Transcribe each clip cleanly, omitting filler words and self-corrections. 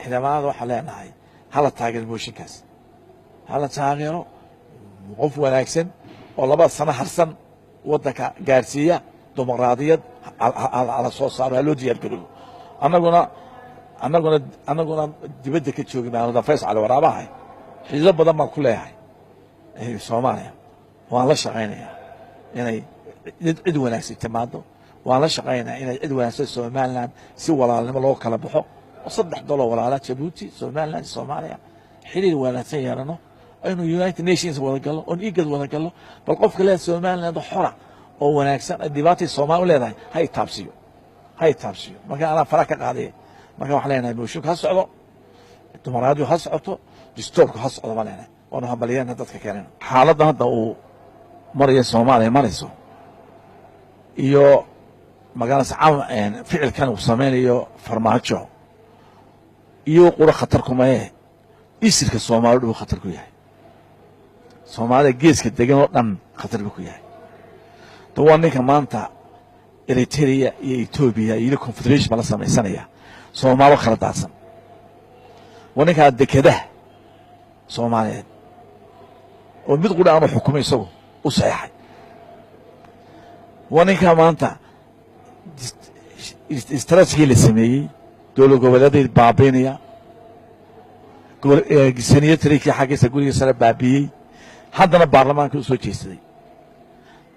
Xildhibaanada waxaan leenahay, hala taageero mooshinkaas, hala taageero qof wanaagsan oo 2 sano harsan waddanka gaarsiiya dimuqraadiyad, hala soo saaro, ha loo diyaar garoobo. Annaguna dibadda ka joogi maano. Faysal Cali Waraabahay xiiso badan baan ku leeyahay Soomaaliya. Waan la shaqaynayaa inay cid wanaagsan timaado. Waan la shaqaynayaa inay cid wanaagsan Somaliland si walaalnimo loo kala baxo, oo saddex daloo walaala, Jabuuti, Somaliland, Soomaaliya, xiriir wanaagsan yeelano, aynu United Nations wada gallo, oon IGAD wada gallo. Bal qofka leedahay Somaliland xora oo wanaagsan ay dhibaatay Soomaali u leedahay, ha itaabsiyo, ha itaabsiyo. Marka anaa fara ka qaadaya. Marka waxaan leenahay, mooshinka ha socdo, dimuqraadiyu ha socoto, distoorku ha socdo baan leenahay. Waanu hambaliyana dadka keenayna. Xaaladda hadda uu maraya Soomaaliya marayso iyo magaalada, ficilkan uu samaynayo Farmaajo iyo qura khatar kumaye, isirka Soomaalida buu khatar ku yahay. Soomaalida geeska degan oo dhan khatar buu ku yahay. Da waa ninka maanta Eritrea iyo Etoobiya iyo confederation baa la samaysanaya, Soomaalo kala daadsan. Waa ninkaa dekedaha Soomaaliyeed oo mid qura aanu xukumay isagu u saxeexay. Waa ninkaa maanta istraatijigii la sameeyey dowlad goboleeday baabiinaya, senatorkii xaggiisa guriga sare baabiiyey, haddana baarlamaanka u soo jeesaday.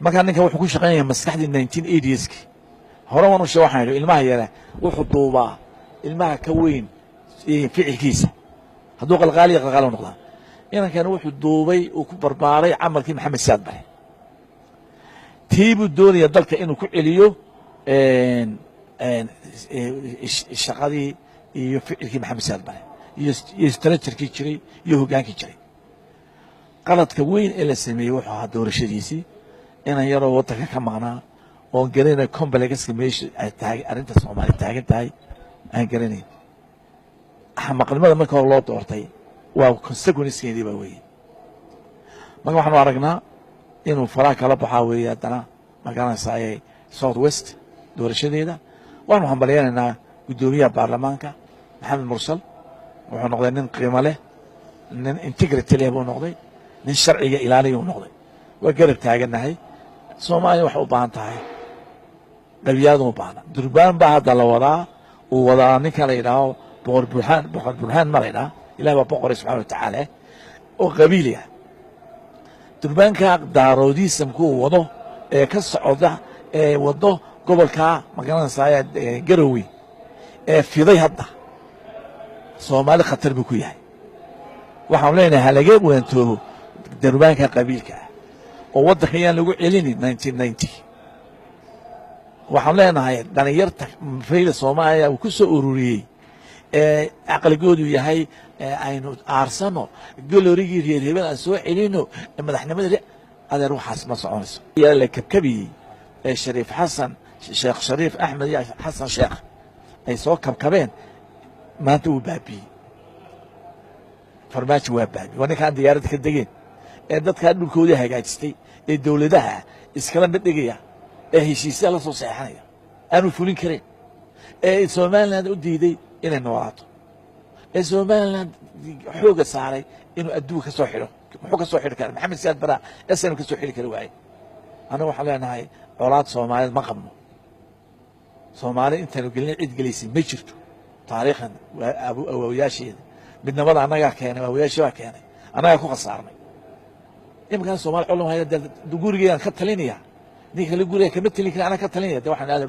Markaa ninkan wuxuu ku shaqaynaya maskaxdii 1980ski hore. Waan u sheeg, waxaan idhi, ilmaha yare wuxuu duubaa ilmaha ka weyn ficilkiisa. Hadduu qalqaaliya, qalqaali noqdaa. Inankan wuxuu duubay, uu ku barbaaray camalkii Maxamed Siyaad Bare. Tii buu doonaya dalka inuu ku celiyo, shaqadii iyo ficilkii Maxamed Siyaad Bare iyo structurekii jiray iyo hoggaankii jiray. Qaladka weyn ee la sameeyey wuxuu ahaa doorashadiisii. Inan yaroo waddanka ka maqnaa oon garanay complexka meesha ay tahay arrinta Soomaaliya taagan tahay aan garanayn, axmaqnimada marka hore loo doortay waa consequencekeedii baa weeye. Marka waxaanu aragnaa inuu faraha kala baxaa weeye. Haddana magaranaysaa South West doorashadeeda waanu hambalyaynaynaa guddoomiyaha baarlamaanka Maxamed Mursal. Wuxuu noqday nin qiimo leh, nin integrity leh buu noqday, nin sharciga ilaaliyuu noqday. Waa garab taagannahay. Soomaaliya waxay u baahan tahay qabyaadu u baahna. Durbaan baa hadda la wadaa, uu wadaa ninka la yidhaaho Boqor Burhaan. Boqor Burhaan ma la yidhaha, Ilah baa boqoray subxana wa tacaala, oo qabiili ah. Durbaanka daaroodismku uu wado ee ka socda ee wado gobolka, magaranaysaa, Garowe ee fiday hadda, Soomaali khatar buu ku yahay. Waxaanu leenahay, halaga waantoobo durbaanka qabiilka ah oo waddanka yaan lagu celinin 1990. Waxaan leenahay, dhalinyarta fayda Soomaaliya uu ku soo ururiyey ee caqligoodu yahay aynu aarsano, golorigii reer hebel aan soo celino, madaxnimada, adeer, waxaas ma soconayso. Yaa la kabkabiyey ee Shariif Xasan Sheekh, Shariif Axmed iyo Xasan Sheekh ay soo kabkabeen, maanta wuu baabiyey Farmaajo, waa baabiye. Waa ninkaan diyaaradda ka degeen ee dadkaa dhulkoodii hagaajistay ee dowladaha iskala mid dhigaya ee heshiisyaa la soo saxeexanaya aanu fulin karin, ee Somaliland u diiday inay noolaato, ee Somaliland xooga saaray inuu adduunka ka soo xidho. Muxuu ka soo xidhi kara? Maxamed Siyaad Baraa SNM ka soo xidhi kari waaye. Annaga waxaan leenahay, colaad Soomaaliyeed ma qabno. Soomaali intaanu gelin cid gelaysay ma jirto taariikhan. Waa awaawayaasheeda midnimada annagaa keenay, awaawayaashii baa keenay, annagaa ku khasaarnay. Iminkaan Soomaali colum haya, dee gurigeygaan ka talinaya, ninka kale guriga kama talin kara, anaa ka talinaya. De waxaan